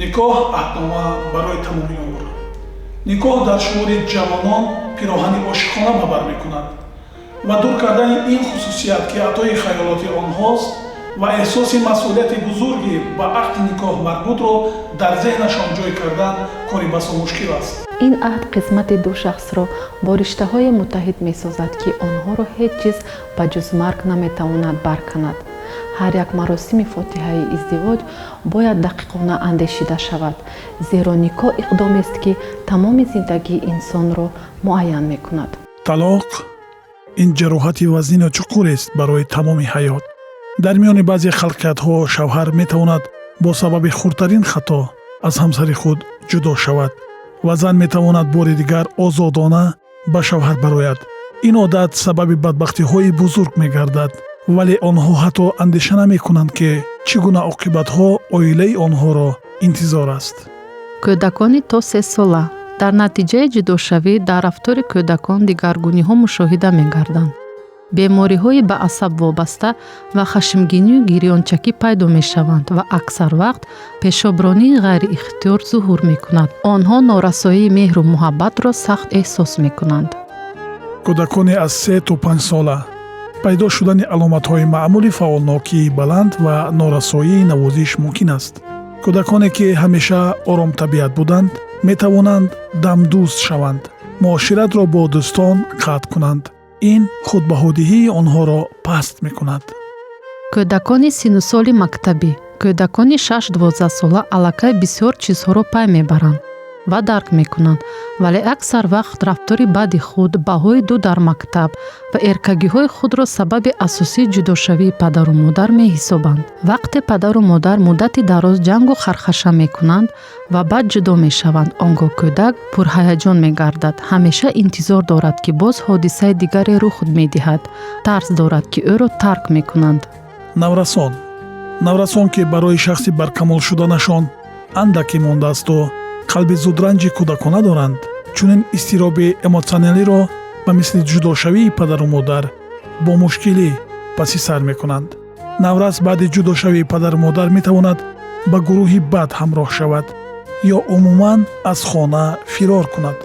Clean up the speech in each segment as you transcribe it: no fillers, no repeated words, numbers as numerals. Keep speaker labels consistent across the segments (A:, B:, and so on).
A: Никоҳ аҳднома барои тамоми умр. Никоҳ дар шумори ҷавонон пироҳани ошиқона ба бар мекунад ва дур кардани ин хусусият, ки атои хаёлоти онҳост, ва эҳсоси масъулияти бузурги ба ақди никоҳ марбутро дар зеҳнашон ҷой кардан кори басо мушкил аст.
B: Ин аҳд қисмати ду шахсро бо риштаҳое муттаҳид месозад, ки онҳоро ҳеҷ чиз ба ҷуз марг наметавонад барканад. Ҳар як маросими фотиҳаи издивоҷ бояд дақиқона андешида шавад, зеро никоҳ иқдомест, ки тамоми зиндагии инсонро муайян мекунад.
A: Талоқ ин ҷароҳати вазнину чуқурест барои тамоми ҳаёт. Дар миёни баъзе халқиятҳо шавҳар метавонад бо сабаби хурдтарин хато аз ҳамсари худ ҷудо шавад ва зан метавонад бори дигар озодона ба шавҳар барояд. Ин одат сабаби бадбахтиҳои бузург мегардад, вале онҳо ҳатто андеша намекунанд, ки чӣ гуна оқибатҳо оилаи онҳоро интизор аст.
B: Кӯдакони то 3 сола. Дар натиҷаи ҷудошавӣ дар рафтори кӯдакон дигаргуниҳо мушоҳида мегарданд. Бемориҳои ба асаб вобаста ва хашмгинию гирёнчакӣ пайдо мешаванд ва аксар вақт пешобронии ғайриихтиёр зуҳур мекунад. Онҳо норасоии меҳру муҳаббатро сахт эҳсос мекунанд.
A: Кӯдакони аз 3 то 5 сола пайдо шудани аломатҳои маъмули фаъолнокии баланд ва норасоии навозиш мумкин аст. Кӯдаконе, ки ҳамеша оромтабиат буданд, метавонанд дамдӯст шаванд, муоширатро бо дӯстон қатъ кунанд. Ин худбаҳодиҳии онҳоро паст мекунад.
B: Кӯдакони синну соли мактабӣ. Кӯдакони 6-12 сола аллакай бисёр чизҳоро пай мебаранд ва дарк мекунанд, вале аксар вақт рафтори бади худ, баҳои ду дар мактаб ва эркагиҳои худро сабаби асосии ҷудошавии падару модар меҳисобанд. Вақте падару модар муддати дароз ҷангу хархаша мекунанд ва баъд ҷудо мешаванд, он гоҳ кӯдак пурҳаяҷон мегардад, ҳамеша интизор дорад, ки боз ҳодисаи дигаре рух медиҳад, тарс дорад, ки ӯро тарк мекунанд.
A: Наврасон. Наврасон, ки барои шахси баркамол шуданашон андаке мондаасту қалби зудранҷи кӯдакона доранд, чунин изтироби эмотсионалиро ба мисли ҷудошавии падару модар бо мушкилӣ паси сар мекунанд. Наврас баъди ҷудошавии падару модар метавонад ба гурӯҳи бад ҳамроҳ шавад ё умуман аз хона фирор кунад,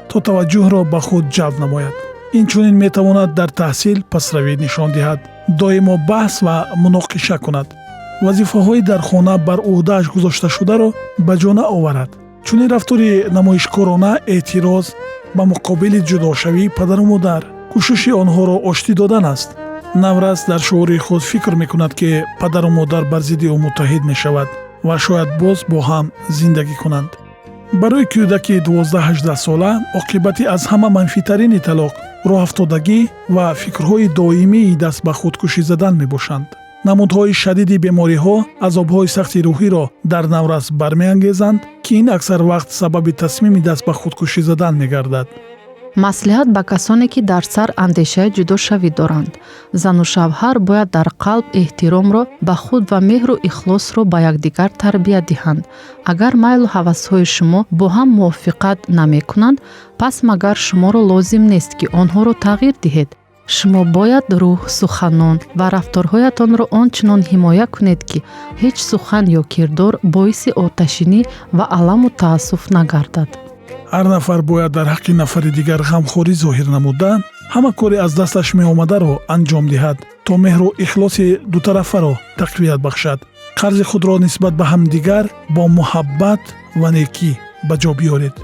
A: то таваҷҷӯҳро ба худ ҷалб намояд. Инчунин метавонад дар таҳсил пасравӣ нишон диҳад, доимо баҳс ва муноқиша кунад, вазифаҳои дар хона бар ӯҳдааш гузошташударо ба ҷо наоварад. Чунин рафтори намоишкорона эътироз ба муқобили ҷудошавии падару модар, кӯшиши онҳоро оштӣ додан аст. Наврас дар шуури худ фикр мекунад, ки падару модар бар зидди ӯ муттаҳид мешавад ва шояд боз бо ҳам зиндагӣ кунанд. Барои кӯдаки 12-18 сола оқибати аз ҳама манфитарини талоқ роҳафтодагӣ ва фикрҳои доимии даст ба худкушӣ задан мебошанд. Намудҳои шадиди бемориҳо азобҳои сахти рӯҳиро дар наврас бармеангезанд, ки ин аксар вақт сабаби тасмими даст ба худкушӣ задан мегардад.
B: Маслиҳат ба касоне, ки дар сар андешаи ҷудошавӣ доранд. Зану шавҳар бояд дар қалб эҳтиромро ба худ ва меҳру ихлосро ба якдигар тарбия диҳанд. Агар майлу ҳавасҳои шумо бо ҳам мувофиқат намекунанд, пас магар шуморо лозим нест, ки онҳоро тағйир диҳед? Шумо бояд рӯҳ, суханон ва рафторҳоятонро он чунон ҳимоя кунед, ки ҳеҷ сухан ё кирдор боиси оташинӣ ва аламу таассуф нагардад.
A: Ҳар нафар бояд дар ҳаққи нафари дигар ғамхорӣ зоҳир намуда, ҳама кори аз дасташ меомадаро анҷом диҳад, то меҳру ихлоси дутарафаро тақвият бахшад. Қарзи худро нисбат ба ҳамдигар бо муҳаббат ва некӣ ба ҷо биёред.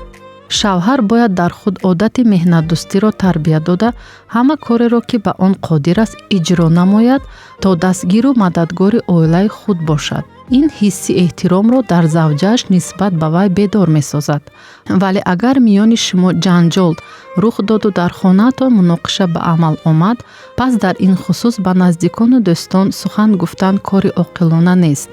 B: Шавҳар бояд дар худ одати меҳнатдӯстиро тарбия дода, ҳама кореро, ки ба он қодир аст, иҷро намояд, то дастгиру мададгори оилаи худ бошад. Ин ҳисси эҳтиромро дар завҷааш нисбат ба вай бедор месозад. Вале агар миёни шумо ҷанҷол рух доду дар хонаатон муноқиша ба амал омад, пас дар ин хусус ба наздикону дӯстон сухан гуфтан кори оқилона нест.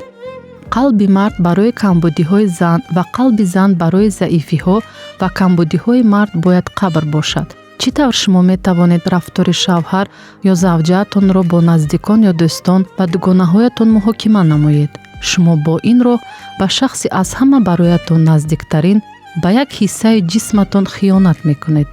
B: Қалби мард барои камбудиҳои зан ва қалби зан барои заифиҳо ва камбудиҳои мард бояд қабр бошад. Чӣ тавр шумо метавонед рафтори шавҳар ё завҷаатонро бо наздикон ё дӯстон ва дугонаҳоятон муҳокима намоед? Шумо бо ин роҳ ба шахси аз ҳама бароятон наздиктарин, ба як ҳиссаи ҷисматон хиёнат мекунед.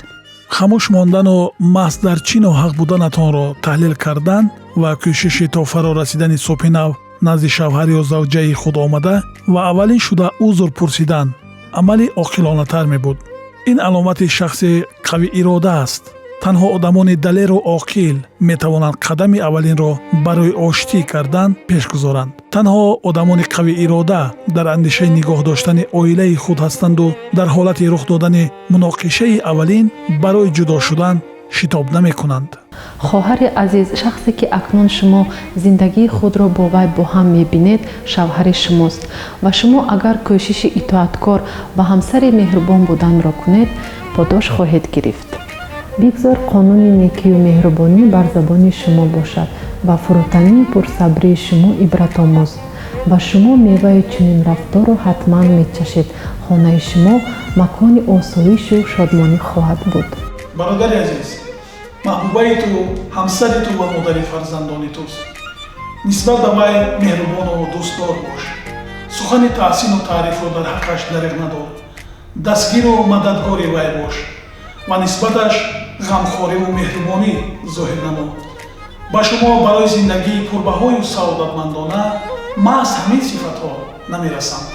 A: Хамӯш мондану маҳз дар чӣ ноҳақ буданатонро таҳлил кардан ва кӯшиши то фаро расидани субҳи нав. Назди шавҳар ё завҷаи худ омада ва аввалин шуда узр пурсидан амали оқилонатар мебуд. Ин аломати шахси қавиирода аст. Танҳо одамони далеру оқил метавонанд қадами аввалинро барои оштӣ кардан пеш гузоранд. Танҳо одамони қавиирода дар андешаи нигоҳ доштани оилаи худ ҳастанду дар ҳолати рух додани муноқишаи аввалин барои ҷудо шудан шитоб намекунанд.
B: Хоҳари азиз, шахсе ки акнун шумо зиндагии худро бо вай бо ҳам мебинед, шавҳари шумост ва шумо агар кӯшиши итоаткор ва ҳамсари меҳрубон буданро кунед, подош хоҳед гирифт. Бигзор қонуни некию меҳрубонӣ бар забони шумо бошад ва фурӯтанию пурсабрии шумо ибратомӯз ва шумо меваи чунин рафторро ҳатман мечашед. Хонаи шумо макони осоишу шодмонӣ хоҳад буд.
A: Бародари азиз, маҳбубаи ту ҳамсари ту ва модари фарзандони туст. Нисбат ба вай меҳрубону дӯстдор бош. Сухани таҳсину таърифро дар ҳаққаш дариғ надор. Дастгиру мададгори вай бош ва нисбаташ ғамхориву меҳрубонӣ зоҳир намо. Ба шумо барои зиндагии пурбаҳою саодатмандона маҳз ҳамин сифатҳо намерасанд.